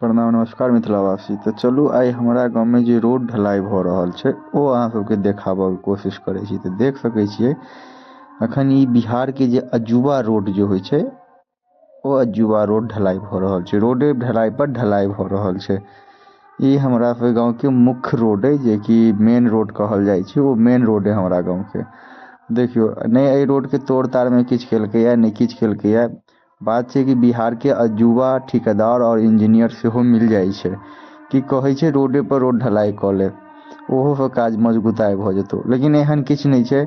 प्रणाम नमस्कार मिथिलावासी। तऽ चलू आइ हमरा गाममे जे रोड ढलाइ भऽ रहल छै ओ अहाँ सबके देखाबऽके कोशिश करै छी। तऽ देख सकै छियै अखन ई बिहारके जे अजूबा रोड जे होइ छै ओ अजूबा रोड ढलाइ भऽ रहल छै। रोडे ढलाइ पर ढलाइ भऽ रहल छै। ई हमरा सबके गाँवके मुख्य रोड अइ जेकि मेन रोड कहल जाइ छै। ओ मेन रोड अइ हमरा गाँवके। देखियौ नहि एहि रोडके तोड़ ताड़मे किछु केलकैए नहि किछु केलकैए। बात छै कि बिहारके अजूबा ठिकेदार आओर इंजीनियर सेहो मिल जाइ छै कि कहै छै रोडे पर रोड ढलाइ कऽ ले, ओहोसँ काज मजगूताइ भऽ जेतौ। लेकिन एहन किछु नहि छै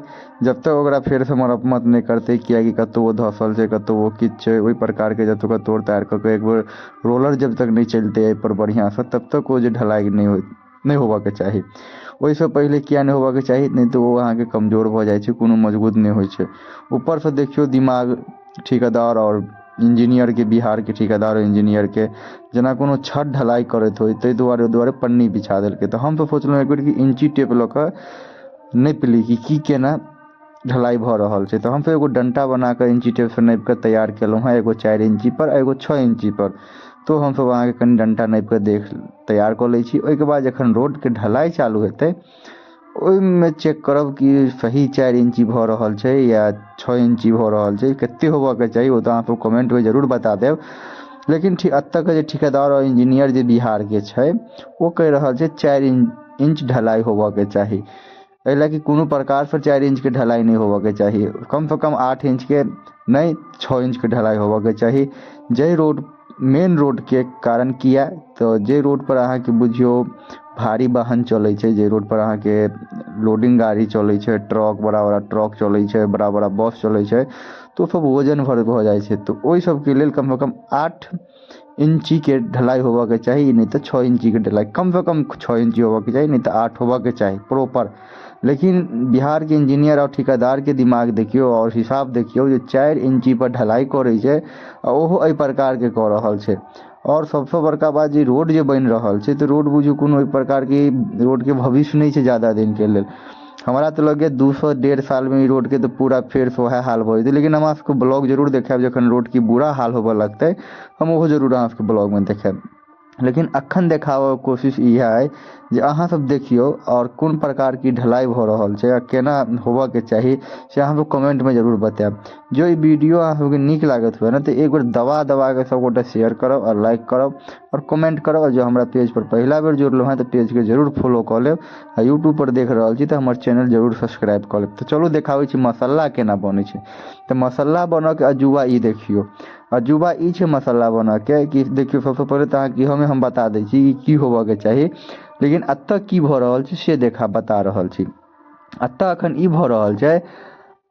जब तक ओकरा फेरसँ मरम्मत नहि करतै, किएकि कतहु ओ धँसल छै, कतहु ओ किछु छै, ओहि प्रकारके जब तक ओकरा तोड़ ताड़ि कऽ के एक बेर रोलर जब तक नहि चलतै एहिपर बढ़िआँसँ तब तक ओ जे ढलाइ नहि होइ नहि होबऽके चाही। ओहिसँ पहिले किए नहि होबऽके चाही, नहि तऽ ओ अहाँके कमजोर भऽ जाइ छै, कोनो मजबूत नहि होइ छै। ऊपरसँ देखियौ दिमाग ठिकेदार आओर इंजीनियरके, बिहारके ठिकेदार आओर इंजीनियरके जेना कोनो छत ढलाइ करैत होइ ताहि दुआरे ओहि दुआरे पन्नी बिछा देलकै। तऽ हम तऽ सोचलहुँ एक बेर कि इंची टेप लऽ कऽ नापि ली कि की केना ढलाइ भऽ रहल छै। तऽ हमसब एगो डण्टा बनाकऽ इंची टेपसँ नापिकऽ तैयार केलहुँ हँ, एगो 4 इंचीपर एगो 6 इंचीपर। तो हमसब अहाँके कनि डण्टा नापिकऽ देख तैयार कऽ लै छी। ओहिके बाद जखन रोडके ढलाइ चालू हेतै ओहिमे चेक करब कि सही 4 इंची भऽ रहल छै या 6 इंची भऽ रहल छै, कते होबऽके चाही ओ तऽ अहाँ सब कमेंटमे जरूर बता देब। लेकिन एतऽके जे ठिकेदार आओर इंजीनियर जे बिहारके छै ओ कहि रहल छै 4 इंच ढलाइ होबऽके चाही। एहि लए कि कोनो प्रकारसँ 4 इंचके ढलाइ नहि होबऽके चाही, कमसँ कम 8 इंचके नहि 6 इंचके ढलाइ होबऽके चाही। जाहि रोड मेन रोडके कारण किया तऽ जे रोडपर अहाँके बुझियौ भारी वाहन चलै छै, जे रोडपर अहाँके लोडिंग गाड़ी चलै छै, ट्रक बड़ा बड़ा ट्रक चलै छै, बड़ा बड़ा बस चलै छै, तऽ ओ सब वजन भर भऽ जाइ छै। तऽ ओहि सबके लेल कमसँ कम 8 इंचीके ढलाइ होबऽके चाही, नहि तऽ 6 इंचीके ढलाइ कमसँ कम 6 इंची होबऽके चाही, नहि तऽ 8 होबऽके चाही प्रॉपर। लेकिन बिहारके इंजीनियर आओर ठिकेदारके दिमाग देखियौ आओर हिसाब देखियौ जे 4 इंचीपर ढलाइ करै छै आ ओहो एहि प्रकारके कऽ रहल छै। आओर सबसँ बड़का बात जे रोड जे बनि रहल छै तऽ रोड बुझू कोनो ओहि प्रकारके रोडके भविष्य नहि छै जादा दिनके लेल। हमरा तऽ लगैए 2 से 1.5 सालमे ई रोडके तऽ पूरा फेरसँ वएह हाल भऽ जेतै। लेकिन हम अहाँ सबके ब्लॉग जरूर देखायब जखन रोडके बुरा हाल होबऽ लगतै, हम ओहो जरूर अहाँ सबके ब्लॉगमे देखायब। लेकिन अखन देखाबऽके कोशिश इएह अइ जे अहाँ सब देखियौ आओर कोन प्रकारके ढलाइ भऽ रहल छै आ केना होबऽके चाही से अहाँ सब कमेंटमे जरूर बतायब। जो ई वीडियो अहाँ सबके नीक लागत हुए ने तऽ एक बेर दबा दबाके सबगोटा शेयर करब आओर लाइक करब आओर कमेंट करब। आओर जो हमरा पेजपर पहिला बेर जुड़लहुँ हँ तऽ पेजके जरूर फॉलो कऽ लेब आ यूट्यूबपर देख रहल छी तऽ हमर चैनल जरूर सब्सक्राइब कऽ लेब। तऽ चलू देखाबै छी मसाला केना बनै छै। तऽ मसाला बनऽके अजूबा ई देखियौ, अजूबा ई छै मसाला बनऽके कि देखियौ सबसँ पहिले तऽ अहाँके इहोमे हम बता दै छी कि की होबऽके चाही, लेकिन एतऽ की भऽ रहल छै से देखा बता रहल छी। एतऽ अखन ई भऽ रहल छै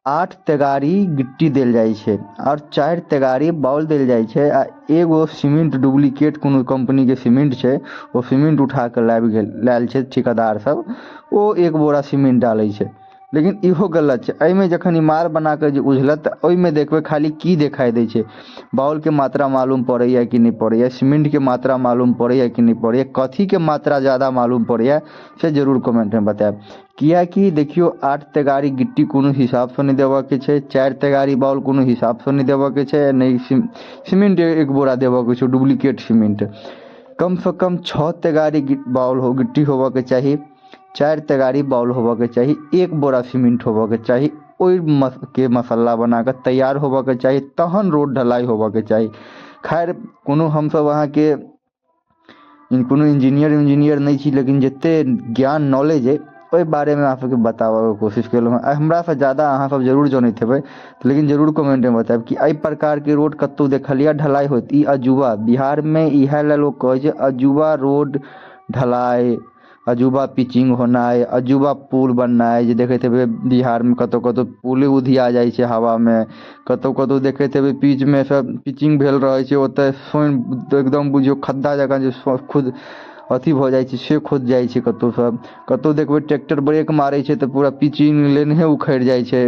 8 तेगारी गिट्टी देल जाइ छै आओर 4 तेगारी बाउल देल जाइ छै आ एगो सीमेंट डुप्लीकेट कोनो कंपनीके सीमेंट छै ओ सीमेंट उठा कऽ लाबि गेल लायल छै ठिकेदार सब, ओ 1 बोरा सीमेंट डालै छै। लेकिन इहो गलत छै। एहिमे जखन ई मार बना कऽ जे उझलत तऽ ओहिमे देखबै खाली की देखाइ दै छै, बाउलके मात्रा मालूम पड़ैए कि नहि पड़ैए, सीमेंटके मात्रा मालूम पड़ैए कि नहि पड़ैए, कथीके मात्रा जादा मालूम पड़ैए से जरूर कमेंटमे बतायब। किएकि देखियौ 8 तेगारी गिट्टी कोनो हिसाबसँ नहि देबऽके छै, 4 तेगारी बाउल कोनो हिसाबसँ नहि देबऽके छै, नहि सीमेंट 1 बोरा देबऽके छै डुप्लीकेट सीमेंट। कमसँ कम 6 तेगारी बाउल हो गिट्टी होबऽके चाही, 4 तेगारी बाउल होबऽके चाही, 1 बोरा सीमेंट होबऽके चाही, ओहि के मसाला बनाकऽ तैयार होबऽके चाही, तहन रोड ढलाइ होबऽके चाही। खैर कोनो हमसब अहाँके कोनो इंजीनियर उंजीनियर नहि छी, लेकिन जते ज्ञान नॉलेज अइ ओहि बारेमे अहाँ सबके बताबऽके कोशिश केलहुँ हँ। हमरासँ जादा अहाँ सब जरूर जनैत हेबै, लेकिन जरूर कमेंटमे बतायब कि एहि प्रकारके रोड कतहु देखलियै ढलाइ होइत। ई अजूबा बिहारमे इएह लए लोक कहै छै अजूबा रोड ढलाइ, अजूबा पिचिंग होनाइ, अजूबा पुल बननाइ। जे देखैत हेबै बिहारमे कतहु कतहु पुले उधिया जाइ छै हवामे, कतहु कतहु देखैत हेबै पिचमे सँ पिचिंग भेल रहै छै, ओतऽ सोनि एकदम बुझियौ खद्दा जकाँ जे खुद अथी भऽ जाइ छै से खोद जाइ छै। कतहुसँ कतहु देखबै ट्रैक्टर ब्रेक मारै छै तऽ पूरा पिचिंग लेनहे उखड़ि जाइ छै,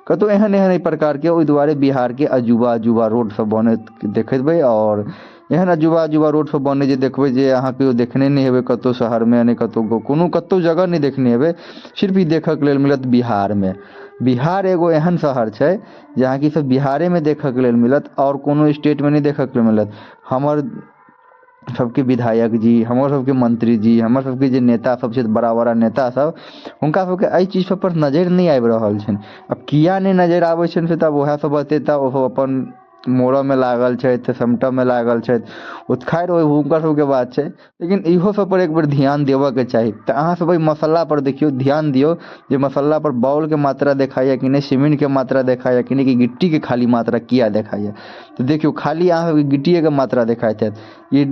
कतहु एहन एहन एहि प्रकारके। ओहि दुआरे बिहारके अजूबा अजूबा रोड सब बनैत देखेबै आओर एहन अजूबा अजूबा रोड सब बनै जे देखबै जे अहाँ कहियो देखने नहि हेबै कतहु शहरमे, नहि कतहु कोनो कतहु जगह नहि देखने हेबै, सिर्फ ई देखऽके लेल मिलत बिहारमे। बिहार एगो एहन शहर छै जे अहाँके ई सब बिहारेमे देखऽके लेल मिलत आओर कोनो स्टेटमे नहि देखऽके लेल मिलत। हमर सबके विधायक जी, हमर सबके मंत्री जी, हमर सबके जे नेता सब छथि, बड़ा बड़ा नेता सब, हुनका सबके एहि चीज सब पर नजरि नहि आबि रहल छनि। आब किया नहि नजरि आबै छनि से तऽ आब उएह सब बतेता। ओहो अपन मोड़ऽमे लागल छथि, समटऽमे लागल छथि, ओ खैर ओ हुनकर सबके बात छै, लेकिन इहो सब पर एक बेर ध्यान देबऽके चाही। तऽ अहाँ सब एहि मसल्ला पर देखियौ, ध्यान दियौ जे मसल्ला पर बाउलके मात्रा देखाइए कि नहि, सीमेंटके मात्रा देखाइए कि नहि, कि गिट्टीके खाली मात्रा किया देखाइए। तऽ देखियौ, खाली अहाँ सबके गिट्टिएके मात्रा देखाइत हैत। ई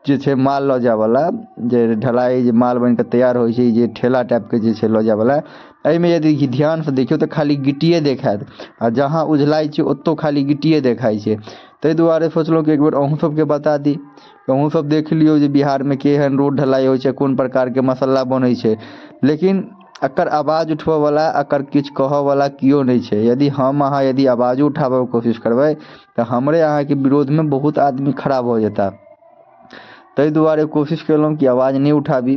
जे छै माल लऽ जायवला, जे ढलाई जे माल बनि कऽ तैयार होइ छै, जे ठेला टाइपके जे छै लऽ जायवला, एहिमे यदि ध्यानसँ देखियौ तऽ खाली गिट्टिए देखायत, आ जहाँ उझलाइ छै ओतौ खाली गिट्टिए देखाइ छै। ताहि दुआरे सोचलहुँ कि एक बेर अहूँ सबके बता दी, अहूँ सब देख लियौ जे बिहारमे केहन रोड ढलाई होइ छै, कोन प्रकारके मसल्ला बनै छै। लेकिन एकर आवाज उठबऽवला, एकर किछु कहऽवला केओ नहि छै। यदि हम अहाँ यदि आवाजो उठाबऽके कोशिश करबै तऽ हमरे अहाँके विरोधमे बहुत आदमी खड़ा भऽ जेता। ताहि दुआरे कोशिश केलहुँ कि आवाज नहि उठाबी,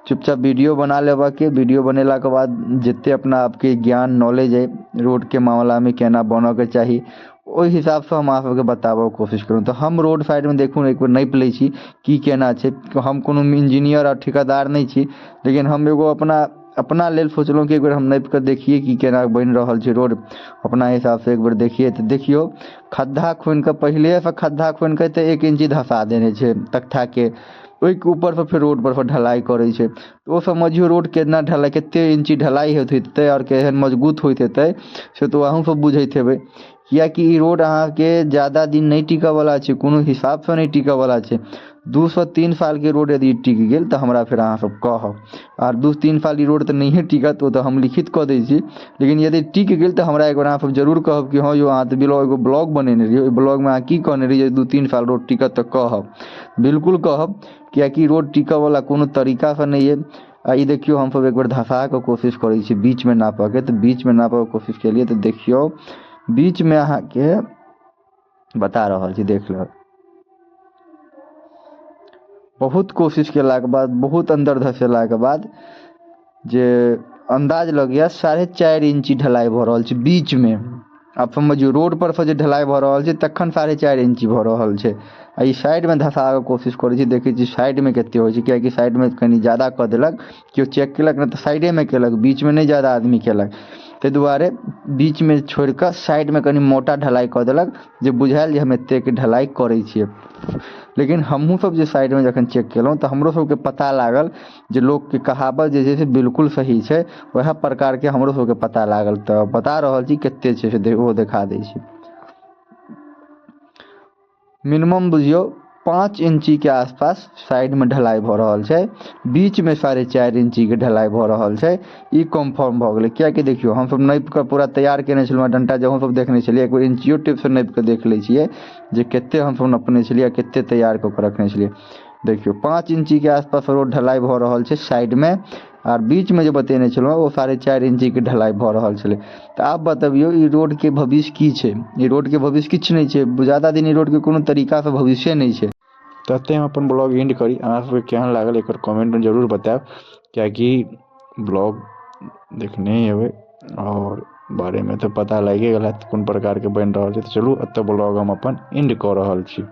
चुपचाप वीडियो बना लेबाके। वीडियो बनेलाके बाद जते अपना आपके ज्ञान नॉलेज अइ रोडके मामलामे केना बनऽके चाही, ओहि हिसाबसँ हम अहाँ सबके बताबऽके कोशिश करू। तऽ हम रोड साइडमे देखू एक बेर नापि लै छी की केना छै। हम कोनो इंजीनियर आओर ठेकेदार नहि छी, लेकिन हम एगो अपना अपना लेल सोचलहुँ कि एक बेर हम नापि कऽ देखियै कि केना बनि रहल छै रोड, अपना हिसाबसँ एक बेर देखियै। तऽ देखियौ, खद्धा खुनि कऽ, पहिलेसँ खद्धा खुनि कऽ तऽ 1 इंची धँसा देने छै तख्ताके, ओहिके ऊपरसँ फेर रोड पर ढलाई करै छै। ओ समझियौ रोड केना ढलाई, कते इंची ढलाई होइत हेतै आओर केहन मजबूत होइत हेतै, से तऽ अहूँ सब बुझैत हेबै। किएकि ई रोड अहाँके जादा दिन नहि टिकऽवला छै, कोनो हिसाबसँ नहि टिकऽवला छै। 2 से 3 सालके रोड यदि टिक गेल तऽ हमरा फेर अहाँ सब कहब। आर 2-3 साल ई रोड तऽ नहिए टिकत, ओ तऽ हम लिखित कऽ दै छी, लेकिन यदि टिक गेल तऽ हमरा एक बेर अहाँ सब जरूर कहब कि हँ यौ, अहाँ तऽ ब्लॉग, एगो ब्लॉग बनेने रहियै, ओहि ब्लॉगमे अहाँ की कहने रहियै, 2-3 साल रोड टिकत? तऽ कहब, बिल्कुल कहब, किएकि रोड टिकऽवला कोनो तरीकासँ नहि अइ। आ ई देखियौ, हमसब एक बेर धँसा कऽ कोशिश करै छी बीचमे नापऽके। तऽ बीचमे नापऽके कोशिश केलियै तऽ देखियौ, बीचमे अहाँके बता रहल छी, देख लेब। बहुत कोशिश केलाके बाद, बहुत अन्दर धसेलाके बाद जे अन्दाज लगैया 4.5 इंची ढलाई भऽ रहल छै बीचमे। आब समझियौ, रोड पर से जे ढलाई भऽ रहल छै तखन 4.5 इंची भऽ रहल छै। आ ई साइडमे धसाबऽके कोशिश करै छी, देखै छी साइडमे कते होइ छै, किएकि साइडमे कनि ज्यादा कऽ देलक। केओ चेक केलक नहि तऽ साइडेमे केलक, बीचमे नहि ज्यादा आदमी केलक। ताहि दुआरे बीचमे छोड़ि कऽ साइडमे कनि मोटा ढलाई कऽ देलक, जे बुझायल जे हम एतेक ढलाई करै छियै। लेकिन हमहूँ सब जे साइडमे जखन चेक केलहुँ तऽ हमरो सबके पता लागल जे लोकके कहावत जे छै से बिल्कुल सही छै। वएह प्रकारके हमरो सबके पता लागल। तऽ बता रहल छी कते छै से ओहो देखा दै छी। मिनिमम बुझियौ 5 इंचीके आसपास साइडमे ढलाई भऽ रहल छै, बीचमे 4.5 इंचीके ढलाई भऽ रहल छै। ई कन्फर्म भऽ गेलै, किएकि देखियौ, हमसब नापि कऽ पूरा तैयार केने छलहुँ। डंटा जे हमसब देखने छलियै, एक बेर इंचियो टेपसँ नापि कऽ देख लै छियै जे कते हमसब नपने छलियै आ कते तैयार कऽ कऽ रखने छलियै। देखियौ, 5 इंचीके आसपास रोड ढलाई भऽ रहल छै साइडमे, आर बीचमे जे बतेने छलहुँ ओ 4.5 इंचीके ढलाई भऽ रहल छलै। तऽ आब बतबियौ, ई रोडके भविष्य की छै? ई रोडके भविष्य किछु नहि छै। ज्यादा दिन ई रोडके कोनो तरीकासँ भविष्ये नहि छै। तऽ एतहि हम अपन ब्लॉग एंड करी। अहाँ सबके केहन लागल, एकर कमेंटमे जरूर बतायब, किएकि ब्लॉग देखने हेबै आओर बारेमे तऽ पता लागिए गेल हैत कोन प्रकारके बनि रहल छै। तऽ चलू, एतऽ ब्लॉग हम अपन एंड कऽ रहल छी।